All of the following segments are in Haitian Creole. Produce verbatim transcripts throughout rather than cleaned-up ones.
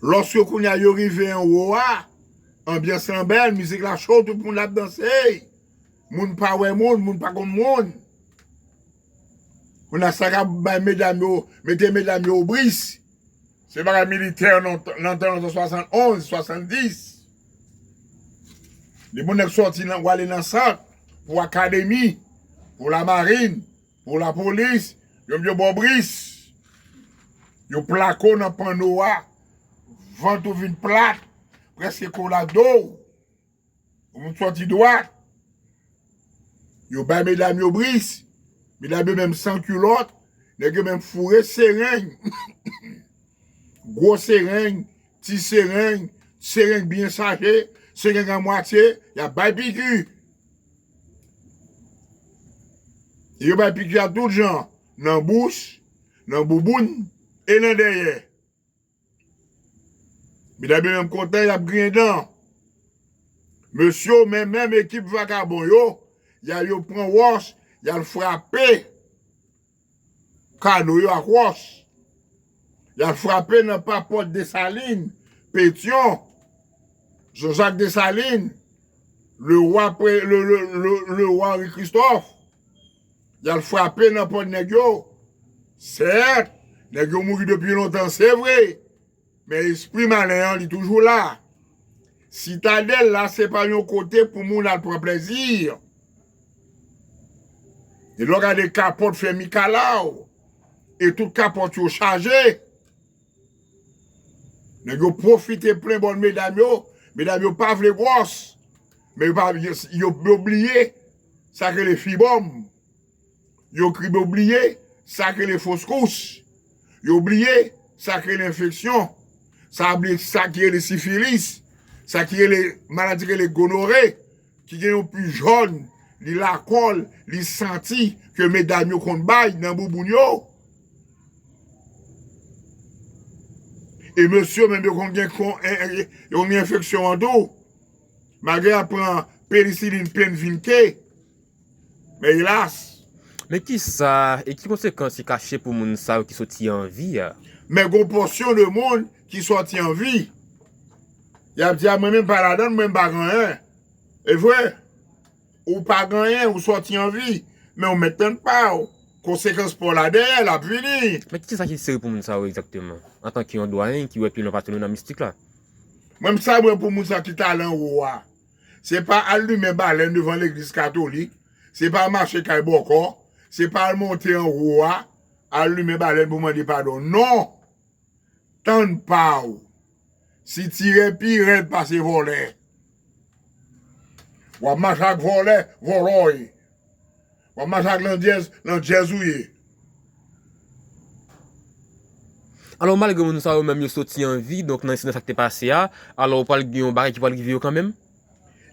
Lòske kounye a yo rive anwo a, anbyans lan bèl, mizik la cho, tout moun ap danse. Moun pa wè moun, moun pa konn moun. Kounye a sa k ap bay medam yo, mete medam yo obris. Se bagay militè nan, nan tan swasannonz, swasanndis. Depi yon nèg sòti nan, w ale nan sant, pou akademi, pou lamarin, pou lapolis, yo, yo ba w bris. Yo plake w nan panno a, vant ou vin plat, prèske kola do w. Ou sòti dwat. Yo bay medam yo bris. Medam yo menm san kilòt. Nèg yo menm foure sereng. Gwo sereng, ti sereng, sereng byen chaje, sereng anmwatye, y ap bay piki. Yo bay piki a tout jan, nan bouch, nan bouboun e nan dèyè. Medam yo menm kontan, y ap griyen dan. Mesye, men menm ekip vakabon yo, y al yo pran wòch, y al frape kano yo ak wòch. Y al frape nan papòt Desalin, Petyon, Jean-Jacques Dessalines, le roi, pre- le, le, le, le roi Henri Christophe. Y al frape nan pòt nèg yo. Sèt, nèg yo mouri depi lontan, se vre. Men espri malen an, li toujou la. Sitadèl la, se pa yon kote pou moun al pran plezi. E lè w gade kapòt fè mikalaw, e tout kapòt yo chaje. Nèg yo pwofite plen bòl medam yo. Medam yo pa vle gwòs. Men yo pa, yo, yo, yo bliye sa k rele fibòm. Yo kri, yo bliye sa k rele fos kouch. Yo bliye sa k rele enfeksyon. Sa bliye sa ki rele sifilis. Sa ki rele maladi ki rele gonore. Ki gen yon pi jòn, li lakòl, li santi ke medam yo konn bay nan bouboun yo. E mesye yo menm yo konn gen kon, en- en- yo konn gen enfeksyon an tou. Malgre y ap pran penisilin, penvinke. Men elas. Men kisa, e ki konsekans ki kache pou moun sa yo ki soti an vi a? Men gon pòsyon de moun ki soti an vi. Y ap di, a, mwen menm pa ladan, mwen m pa gen anyen. E vre, ou pa gen anyen, ou soti an vi, men ou mèt tann pa w. Konsekans pa w la dèyè, l ap vini. Men kisa ki sere pou moun sa yo egzakteman? Antanke yon dwayen ki wè pi lwen pase nou nan mistik la. Mwen, m sa mwen pou moun sa ki t ale anwo a. Se pa al limen balèn devan legliz katolik. Se pa mache kay bòkò. Se pa al monte anwo a, al limen balèn pou mande padon. Non! Tann pa w. Sitirè pi rèd pase vòlè. W ap mache ak vòlè, vòlò w ye. W ap mache ak landjèz, landjèz ou ye. Alò, malgre moun sa yo menm yo soti an vi, donk nan ensidan sa k te pase a, alò, ou pral gen yon bagay ki pral rive yo kanmenm?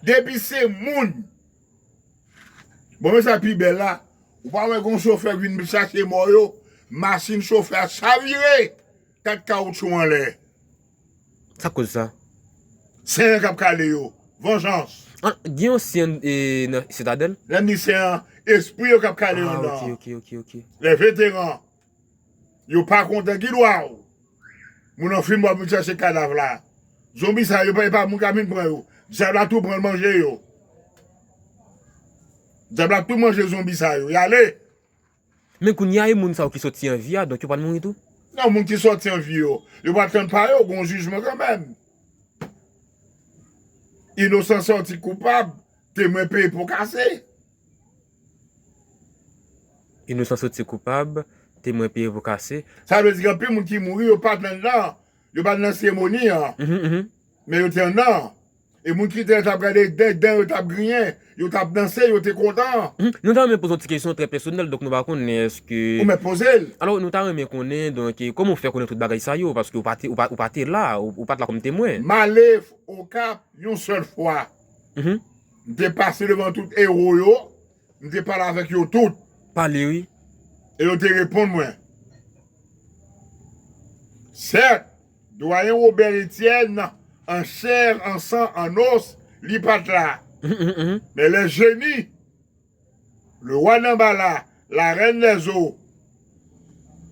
Depi se moun. Bon, men sa pi bèl la. Ou pa wè gon chofè k vin chache mò yo, machin chofè a chavire, kat kawotchou anlè. Sa k koz sa? Sen an k ap kale yo. Vanjans. Ah, gen yon sen, e, nan Sitadèl? Lè m di sen an, espri yo k ap kale yo nan. Ah, ok, ok, ok, ok. Lè veteran. Yo pa kontan, ki dwa w? Moun nan fin mò vin chèche kadav la. Zonbi sa yo, pa, e pa moun ka vin pran yo. Dyab la tou pran manje yo. Dyab la tou manje zonbi sa yo. Y ale. Men kounye a, e moun sa yo ki soti an vi a, donk yo pral mouri tou? Non, moun ki soti an vi yo, yo pral tann pa yo, gon jijman kanmenm. Inosan sòti koupab, temwen peye po kase. Inosan soti koupab, temwen peye po kase. Sa vle di gen anpil moun ki mouri, yo pa t anndan, yo pa t nan seremoni an. Mhm, mhm. Men yo te anndan. E moun ki te t ap gade, den, den yo t ap griyen, yo t ap danse, yo te kontan. Mhm. Nou ta renmen poze yon ti kesyon trè pèsonèl, donk nou pa konnen èske... Ou mèt poze l. Alò, nou ta renmen konnen, donk, e, kòman w fè konnen tout bagay sa yo, paske ou pa te, ou pa, ou pa te la, ou, ou pa t la kòm temwen. M ale Okap yon sèl fwa. Mhm. M te pase devan tout ewo yo, m te pale avèk yo tout. Pale, wi. E yo te reponn mwen. Sèt, dwayen Wobè Etyèn, an chè, an san, an os, li pa t la. Mhm, mhm, mhm. Men lè jeni, le roi Danbala, la reine des eaux,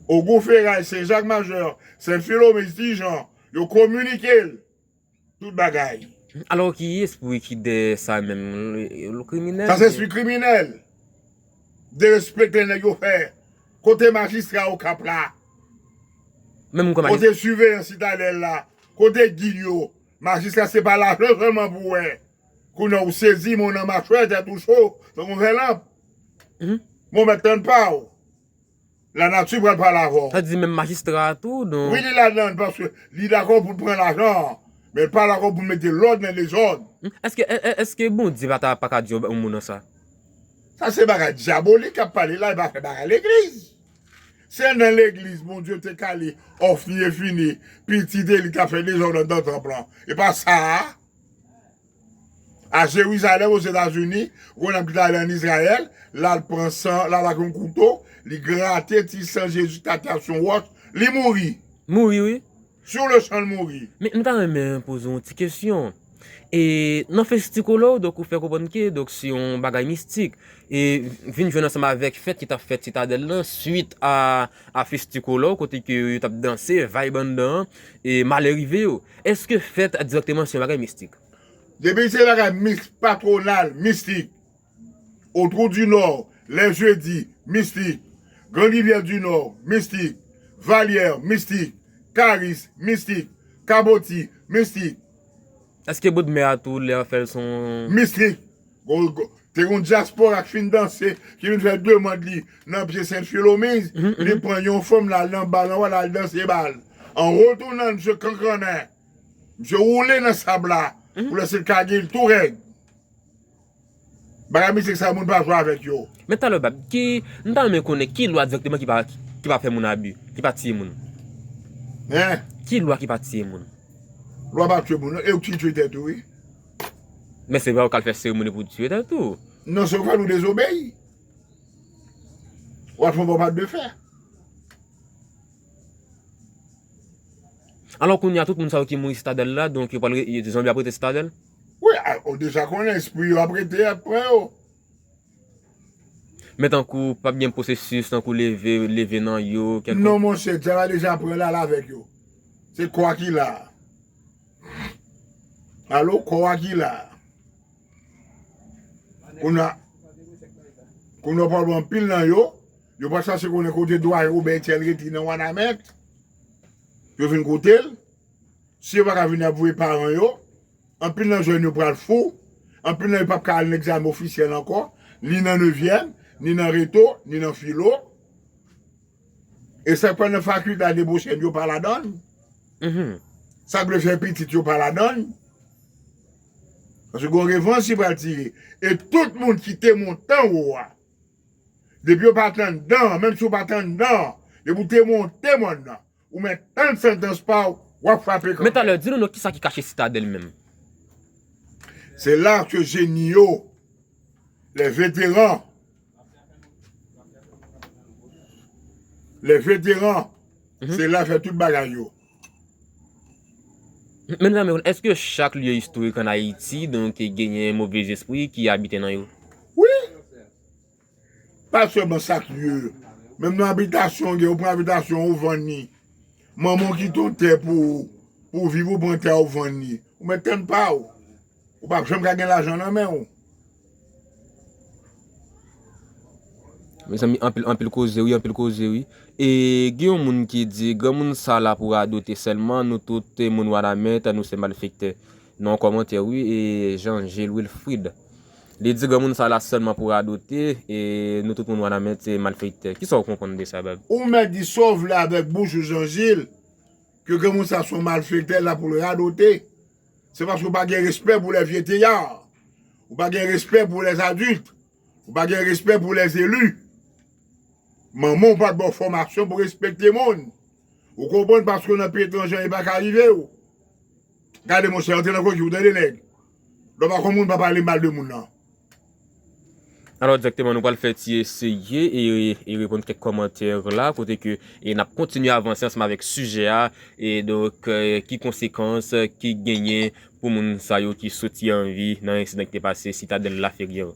Ogou Feray, Sen Jak Majè, Sent Filomej, Ti Jan, Yo kominike l. Tout bagay. Alò ki espri ki dèyè sa menm? L kriminèl? Sa se espri kriminèl. Derespekte nèg yo fè. Kote majistra Okap la? Menm kòman? Kote siveyan Sitadèl la? Kote gid yo? Majistra se pa lajan sèlman pou wè. Kounye a ou sezi, men w nan machwè, tèt ou cho, tankou yon vè lanp. Bon, mèt tann pa w. Lanati pral pale avè w. Sa di menm majistra a tou, donk. Wi, li ladann, paske li dakò pou l pran lajan an, men l pa dakò pou l mete lòd nan dezòd. Èske, èske Bondye pa ta pa ka di yon moun nan sa? Sa se bagay dyabolik k ap pale la, li pa fè bagay legliz. Se nan legliz Bondye te kale òfni e fini, pitit Eli t ap fè dezòd anndan tanp lan. E pa sa a. A Jerizalèm, Ozetazini, ou konn nèg ki t ale ann Izrayèl, l al pran san, l al ak yon kouto, li grate ti san Jezi ki t ap sou yon wòch, li mouri. Mouri, wi. Sur le champ, l mouri. Men nou ta renmen poze w yon ti kesyon. E nan Festikolò, donk, ou fè konprann ke, donk, se yon bagay mistik. E vin jwenn ansanm avèk fèt ki t ap fèt Sitadèl lan, swit a, a Festikolò, kote ke yo t ap danse, vibe anndan an, e malè rive yo. Èske fèt dirèkteman se yon bagay mistik? Depi se bagay mis patwonal, mistik. Otwou di Nò, lè jedi, mistik. Grann Rivyè di Nò, mistik. Valyè, mistik. Karis, mistik. Kaboti, mistik. Èske bout mè a tou lè yo fè l se yon. Mistik. Te gen yon dyaspora ki fin danse, ki vin fè demann li nan pye Sent Filomiz, li pran yon fanm l al nan bal, nan wal al danse bal. An retounan, misye kankannen. Misye woule nan sab la pou lèse l kage l tou rèd. Bagay mistik sa yo, moun pa jwe avèk yo. Men talè Bab, ki, m ta renmen konnen ki lwa dirèkteman ki pa, ki pa fè moun abi, ki pa tiye moun. Hein? Ki lwa ki pa tiye moun? Lwa pa tiye moun, non. E ou ki tiye tèt ou, wi. Men se pa ou k al fè seremoni pou tiye tèt ou. Non, se ou k fè l, ou dezobeyi. W ap fè yon pa de fè. Alò kounye a tout moun sa yo ki mouri Sitadèl la, donk yo pral re- zanmi ap rete Sitadèl? Wi, ou deja konnen espri yo ap rete ap pran yo. Men tankou p ap gen pwosesis tankou leve leve nan yo kèlkonk. Non monchè, dyab la deja pran l al avèk yo. Se kò a ki la. Alo, kò a ki la. Kounye a, kounye a w pral wè anpil nan yo, yo pral chache konnen kote dwayen Obè Etyèl rete nan Wanament. Yo vin kote l. Si yo pa ka vin, y ap voye paran yo. Anpil nan jèn yo pral fou. Anpil nan yo p ap ka al nan egzamen ofisyèl ankò, ni nan nevyèm, ni nan reto, ni nan filo. E sa k pral nan fakilte ane pwochèn yo pa ladan l. Sa k vle fè pitit yo pa ladan l. Paske gen yon revanj ki pral tire. E tout moun ki te monte anwo a, depi yo pa t anndan an, menm si w pa t anndan an, depi w te monte mòn nan, ou mèt tann santans pa w, w ap frape kanmenm. Men talè, di nou non kisa ki kache Sitadèl menm? Se la ke jeni yo, les vétérans, les vétérans, se la fè tout bagay yo. Men nou ta renmen konnen, èske chak lye istorik ann Ayiti, donk, genyen move zespri ki abite nan yo? Wi. Pa sèlman chak lye. Menm nan abitasyon w gen, ou pran abitasyon w, ou vann li. Manman w kite w tè pou ou, pou w viv, ou pran tè a, ou vann li. Ou mèt tann pa w. Ou p ap janm ka gen lajan nan men w. Mezanmi, anpil, anpil koze wi, anpil koze wi. E gen yon moun ki di, granmoun sa la pou radote sèlman, nou tout moun Wanament, nou se malfektè. Nan yon kòmantè wi, e Jean Gilles Wilfrid. Li di granmoun sa la sèlman pou radote, e nou tout moun Wanament se malfektè. Kisa w konprann de sa, Bab? Ou mèt di sa w vle avèk bouch ou, Jean Gilles, ke granmoun sa se yon malfektè la pou l radote. Se paske w pa gen respè pou les vieillards. Ou pa gen respè pou les adultes. Ou pa gen respè pou les élus. Manman w pa t ba w fòmasyon pou respekte moun. Ou konprann, paske w nan peyi etranje, anyen pa ka rive w. Gade monchè, antre nan koki w, tande nèg. Lè w pa konn moun, pa pale mal de moun nan. Alò, dirèkteman, nou pral fè ti eseye e, e reponn kèk kòmantè la, kote ke e n ap kontinye avanse ansanm avèk sijè a, e donk, e, ki konsekans ki genyen pou moun sa yo ki soti an vi nan ensidan ki te pase Sitadèl Laferyè.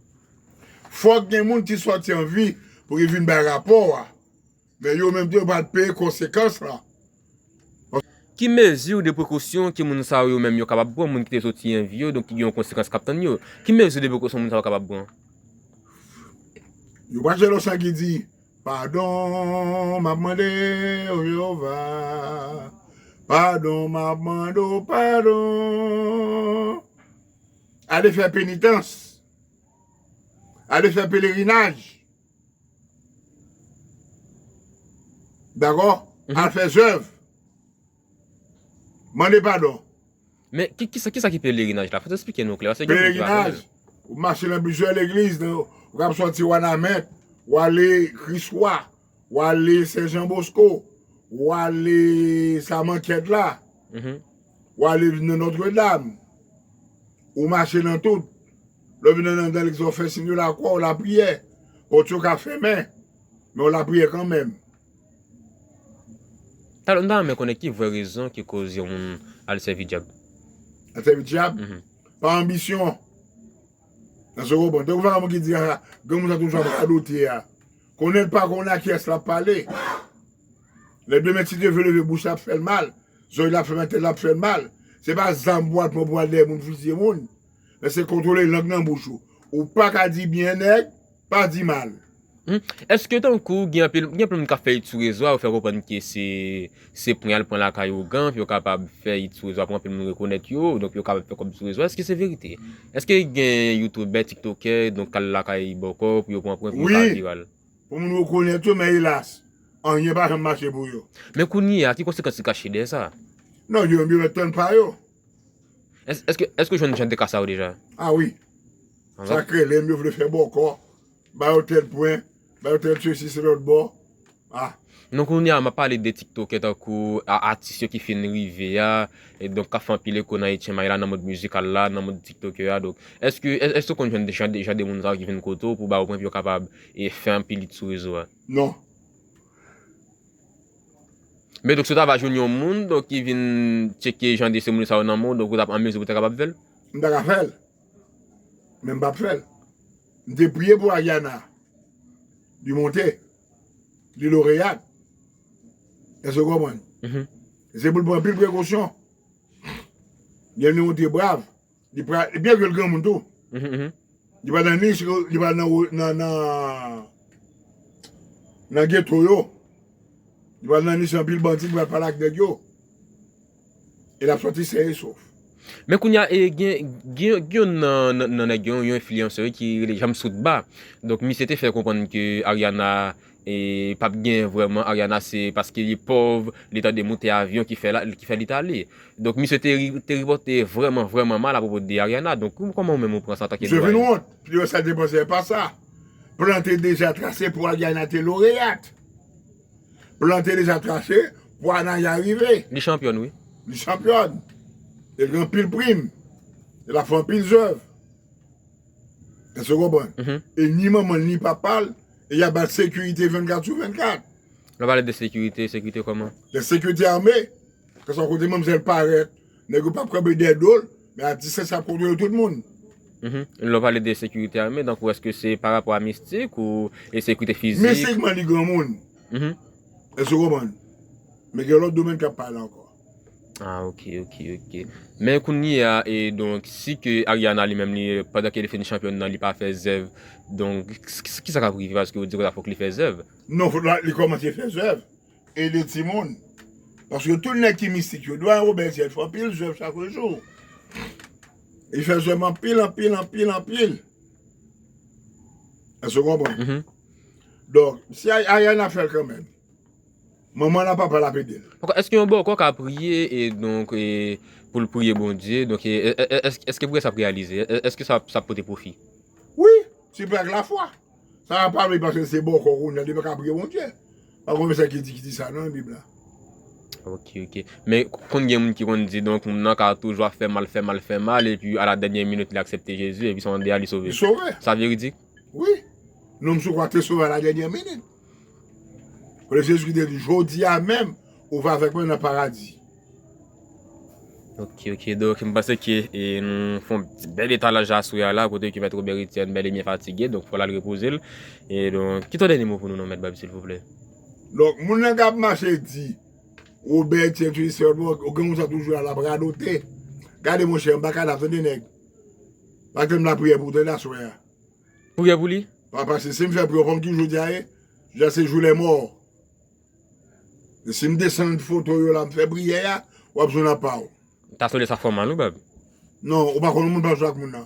Fòk gen moun ki sòti an vi pou ki vin bay rapò a. Men yo menm tou yo pral peye konsekans lan. Ki mezi de prekosyon ke moun sa yo menm yo kapab pran, moun ki te soti anvi yo, donk ki gen yon konsekans k ap tann yo? Ki mezi de prekosyon moun sa yo kapab pran? Yo pa jwenn yon sa ki di, padon, m ap mande, o Jewova. Padon, m ap mande w padon. Ale fè penitans. Ale fè pelerinaj. Dakò? Al fè zèv. Mande padon. Men ki, kisa, kisa ki pelerinaj la? Fò w esplike nou klè, paske gen moun ki pa konnen. Pelerinaj, ou mache nan plizyè legliz, ou kab sòti Wanament, ou ale Kriswa, ou ale Sen Jan Bosko, ou ale Samankèt la, ou ale nan Nòtredam, ou mache nan tout. Lè w vin nan, nan legliz, ou fè siy de lakwa, ou lapriyè. Pòt yo ka fèmen, men ou lapriyè kanmenm. Talè, m ta renmen konnen ki vrè rezon ki koz yon moun al sèvi dyab. Al sèvi dyab? Pa anbisyon. Èske w konprann? Tankou vagabon ki di a, granmoun sa toujou ap radote a. Konnen l pa konn a kiyès l ap pale. Lè demen ti te vle leve bouch la ap fè l mal, zòrèy la ap fè mal, tèt la ap fè l mal. Se pa zam pou al pran pou al dèyè moun fiziye moun. Men se kontwole lang nan bouch ou. Ou pa ka di byen nèg, pa di mal. Èske tankou gen anpil, gen anpil moun k ap fè etid sou rezo a, yo fè konprann ke se, se pran y al pran lakay ougan, pou yo kapab fè etid sou rezo a, pou anpil moun rekonèt yo, donk yo kapab fè kòb sou rezo a. Èske se verite? Èske gen youtubè, tiktokè, donk k al lakay bòkò pou yo pran pran, pou yo ka viral? Pou moun rekonèt yo, men elas, anyen pa janm mache pou yo. Men kounye a, ki konsekans ki kache dèyè sa? Non, yo menm yo mèt tann pa yo. Èske, èske w jwenn jan de ka sa yo deja? A wi. Sa k rele m, yo vle fè bòkò. Ba yo tèl pwen, ba yo tèl sesi, se lòt bò. Ah. Non, kounye a, m ap pale de tiktokè tankou a, atis yo ki fin rive a, e donk k ap fè anpil eko nan etyenm ay la, nan mond mizikal la, nan mond tiktokè a. Donk, èske, èske w konn jwenn jan de, jan de moun sa yo ki vin kote w pou ba yo pwen pou yo kapab e fè anpil hit sou rezo a? Non. Men donk, si w ta va jwenn yon moun donk ki vin tcheke jan de seremoni sa yo nan men w, donk ou t ap an mezi pou w ta kapab fè l? M ta ka fè l. Men m p ap fè l. M te priye pou Ariana. Li monte. Li loreyat. Èske w konprann? Se pou l pran anpil prekosyon. Li monte brav. Li pral, byen ke l granmoun tou. Li pa nan nis, li pa nan, nan, nan, nan geto yo. Li pral nan nis anpil bandi, li pral pale ak nèg yo. E l ap sòti sèye sof. Men kounye a, e, gen, gen, gen youn nan, nan, nan nèg yo, yon enfliyansè ki rele Jamswood Ba. Donk, misye te fè konprann ke Ariana e, p ap gen vrèman Ariana, se paske li pòv, li tande moute avyon ki fè la, ki fè li t ale. Donk, misye te, te repòte vrèman, vrèman mal apwopo de Ariana. Donk, kòman ou menm ou pran sa antanke dwa? Misye vin wont. Pi lwen sa te panse pa sa. Plan te deja trase pou Ariana te loreyat. Plan te deja trase pou Anaya rive. Li chanpyòn, wi. Li chanpyòn. E l gen anpil prim. E l ap fè anpil zèv. Èske w konprann? E ni manman l, ni papa l, e y ap ba l sekirite vennkat sou vennkat. Lè w pale de sekirite, sekirite kòman? De sekirite ame. Paske yon kote manmzèl parèt, nèg yo p ap kanpe dèyè do l, men a distans y ap kontwole tout moun. Lè w pale de sekirite ame, donk, èske se pa rapò a mistik ou e sekirite fizik? Mistikman, li granmoun. Èske w konprann? Men gen lòt domèn k ap pale ankò. Ah, ok, ok, ok. Men kounye a, e donk, si ke Ariana li menm, li, pandan ke li fin chanpyòn nan, li pa fè zèv, donk, ki, ki, kisa k ap rive? Paske ou di konsa fòk li fè zèv. Non, fòk li kòmanse fè zèv. Ede timoun. Paske tout nèg ki mistik yo, dwa Wobè Dyèl fè anpil zèv chak jou. Li fè zèv anpil, anpil, anpil, anpil. Èske w konprann? Donk, si Ariana fè l kanmenm, manman l ak papa l ap ede l. Èske yon bòkò ka priye, e donk, e, pou l priye Bondye? Donk, e, e, e, èske, èske priyè sa ap reyalize? E, èske sa, sa ap pote pwofi? Wi, si l priye ak lafwa. Sa pa vle paske se bòkò kounye a, li pa ka priye Bondye. Pa gon mesaj ki di, ki di sa non nan Bib la. Ok, ok. Men konn gen moun ki konn di, donk, moun nan ka toujou ap fè mal, fè mal, fè mal, epi a la dènyè minit, li aksepte Jezi, epi se yon de a li sove. Li sove. Sa veridik? Wi. Nonm sou kwa te sove a la dènyè minit. Kote Jezi ki te di, jodi a menm, ou va avèk mwen nan paradi. Ok, ok. Donk, m panse ke, e, nou fè yon ti bèl etalaj aswè a la, kote ke Mèt Robert Etienne bèl e byen fatige, donk fò l al repoze l. E donk, kite yon dènye mo pou nou non, Mèt Bab, silvouplè. Donk, moun nan k ap mache di, Robert, Tyentyou, Istè, ou gen moun sa toujou la, l ap radote. Gade, monchè, m pa kadav, tande, nèg. Pa tann lapriyè pou ou, tande, aswè a. Priyè pou li? Pa, paske si m fè priyè, ou konn ki jou jodi a ye? Jodi a se jou lè mò. E si m desann foto yo la, m fè priyè a, w ap jwenn apa w. Ta sonde sa fè w mal, wi, Bab. Non, ou pa konn moun pa jwe ak moun nan.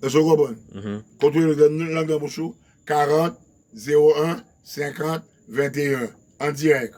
Èske w konprann? Mhm. Kontwole lang nan bouch ou, karant, zewo en, senkant, venteyen, an dirèk.